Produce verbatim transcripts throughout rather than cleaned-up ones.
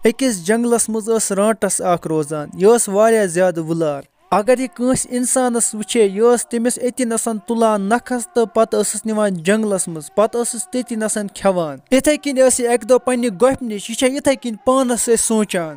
أکِس جنگلس منٛز ٲس رانٹس اکھ روزان۔ یہِ ٲس واریاہ زیادٕ وُلار۔ اگر یہِ کٲنٛسہِ انسانس وٕچھے، یہِ ٲس تٔمِس أتی نسن تُلان نکھس تہٕ پتہٕ ٲسٕس نِوان جنگلس منٛز، پتہٕ ٲسٕس تٔتی نسن کھٮ۪وان۔ یِتھے کٔنۍ ٲس یہِ اکہِ دۄہ پننہِ گۄپھِ نِش، یہِ چھےٚ یِتھے کٔنۍ پانس سۭتۍ سونٛچان۔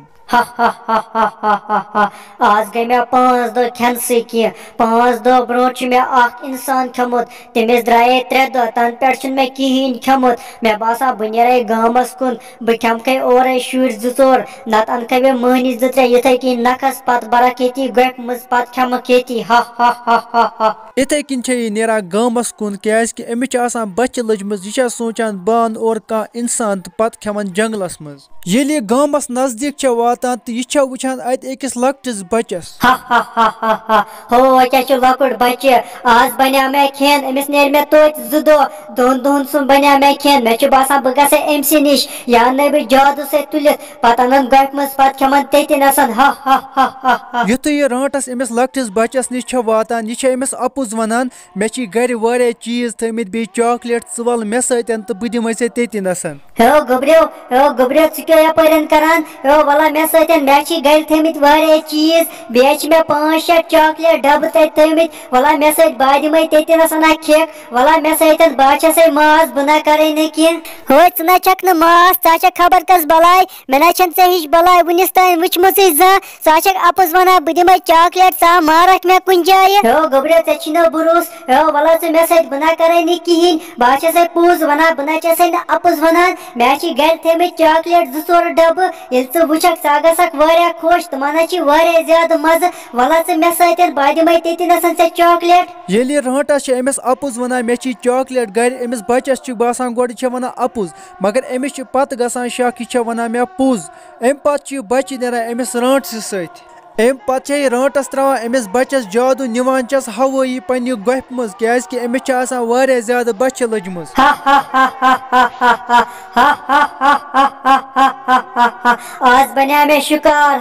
آز گٔے مےٚ پانٛژھ دۄہ کھٮ۪نسٕے کینٛہہ۔ پانٛژھ دۄہ برونٛٹھ چھُ مےٚ اکھ انسان کھیوٚمُت، تٔمِس درٛایے ترٛےٚ دۄہ، تَنہٕ پٮ۪ٹھ چھُنہٕ مےٚ کِہیٖنۍ کھیوٚمُت۔ مےٚ باسان بہٕ نیرے گامس کُن، بہٕ کھٮ۪مکھے اورے شُرۍ زٕ ژور، نتہٕ انکھے مےٚ مٔہنی زٕ ترٛےٚ یِتھے کٔنۍ نکھس، پتہٕ برکھ ییٚتی گۄپھِ منٛز، پتہٕ کھٮ۪مکھ ییٚتی۔ ہا ہا ہا ہا ہا۔ یِتھے کٔنۍ چھےٚ یہِ نیران گامس کُن، کیازِ کہِ أمِس چھِ آسان بۄچھِ لٔجمٕژ، یہِ چھےٚ سونٛچان بہٕ انہٕ اورٕ کانٛہہ انسان تہٕ پتہٕ کھٮ۪من جنگلس منٛز۔ ییٚلہِ یہِ گامس نزدیٖک چھےٚ واتان تہٕ یہِ چھےٚ وٕچھان اتہِ أکِس لۄکٹِس بچس۔ ہا ہا ہا ہا ہا۔ ہو، کیٛاہ چھُ لۄکُٹ بچہِ؟ آز بنیٛاو مےٚ کھٮ۪ن، أمِس نیرِ مےٚ توتہِ زٕ دۄہ۔ دۄن دۄہن سُنٛد بنیٛاو مےٚ کھٮ۪ن، مےٚ چھُ باسان بہٕ گژھے أمۍ سٕے نِش، یا نَے بہٕ جادو سۭتۍ تُلِتھ، پتہٕ انن گۄپھِ منٛز، پتہٕ کھٮ۪من تٔتی نسن۔ ہا ہا ہا ہا ہا۔ یُتھُے یہِ رانٹس أمِس لۄکٹِس بچس نِش چھےٚ واتان، یہِ چھےٚ أمِس اپُز ونان، مےٚ چھِ گرِ واریاہ چیٖز تھٲومٕتۍ، بیٚیہِ چاکلیٹ، ژٕ ول مےٚ سۭتۍ تہٕ بہٕ دِمے ژےٚ تٔتی نسن۔ ہیو گوٚبریو، ہیو گوٚبریو، ژٕ کیٛاہ یپٲرٮ۪ن کران؟ ہیو ولا مےٚ سۭتۍ، مےٚ چھِ گرِ تھٲومٕتۍ واریاہ چیٖز، بیٚیہِ چھِ مےٚ پانٛژھ شےٚ چاکلیٹ ڈبہٕ تتہِ تھٲومٕتۍ، ولا مےٚ سۭتۍ، بہٕ دِمے تٔتی نسن اکھ کھٮ۪کھ، ولا مےٚ سۭتۍ، بہٕ ہا چھسے ماز، بہٕ نہ کرے نہٕ کینٛہہ۔ ہو، ژٕ نہ چھکھ نہٕ ماز، ژٕ ہا چھکھ خبر کس بلاے، مےٚ نہ چھنہٕ ژےٚ ہِش بلاے وُنِس تام وٕچھمٕژٕے زانٛہہ، ژٕ ہا چھکھ اپُز ونان، بہٕ دِمے چاکلیٹ، ژٕ ہا مارکھ مےٚ کُنہِ جایہِ۔ ہیو گوٚبریو، ژےٚ چھی نہٕ بروسہٕ۔ ہیو، وَلہٕ ژٕ مےٚ سۭتۍ، بہٕ نہ کَرَے نہٕ کِہیٖنۍ۔ بہٕ ہا چھَسَے پوٚز وَنان، بہٕ نہ چھَسَے نہٕ اَپُز وَنان۔ مےٚ ہا چھِ گَرِ تھٲیمٕتۍ چاکلیٹ زٕ ژور ڈَبہٕ۔ ییٚلہِ ژٕ وٕچھَکھ، ژٕ ہا گژھَکھ واریاہ خۄش، تِمَن ہا چھِ واریاہ زیادٕ مَزٕ۔ وَلہٕ ژٕ مےٚ سۭتۍ، بہٕ ہا دِمَے تٔتی نَسَن ژےٚ چاکلیٹ۔ ییٚلہِ یہِ رانٛٹَس چھِ أمِس اَپُز وَنان، مےٚ چھی چاکلیٹ گَرِ، أمِس بَچَس چھِ باسان گۄڈٕ چھےٚ وَنان اَپُز، مگر أمِس چھِ پَتہٕ گژھان شَک، یہِ چھےٚ وَنان مےٚ پوٚز۔ اَمہِ پَتہٕ چھُ یہِ بَچہٕ نیران أمِس رانٛٹسہٕ سۭتۍ۔ اَمہِ پَتہٕ چھےٚ یہِ رانٛٹَس ترٛاوان أمِس بَچَس جادوٗ، نِوان چھَس ہوٲیی پنٛنہِ گۄپھِ منٛز، کیٛازِکہِ أمِس چھِ آسان واریاہ زیادٕ بۄچھِ لٔجمٕژ۔ آز بَنیٛاو مےٚ شِکار۔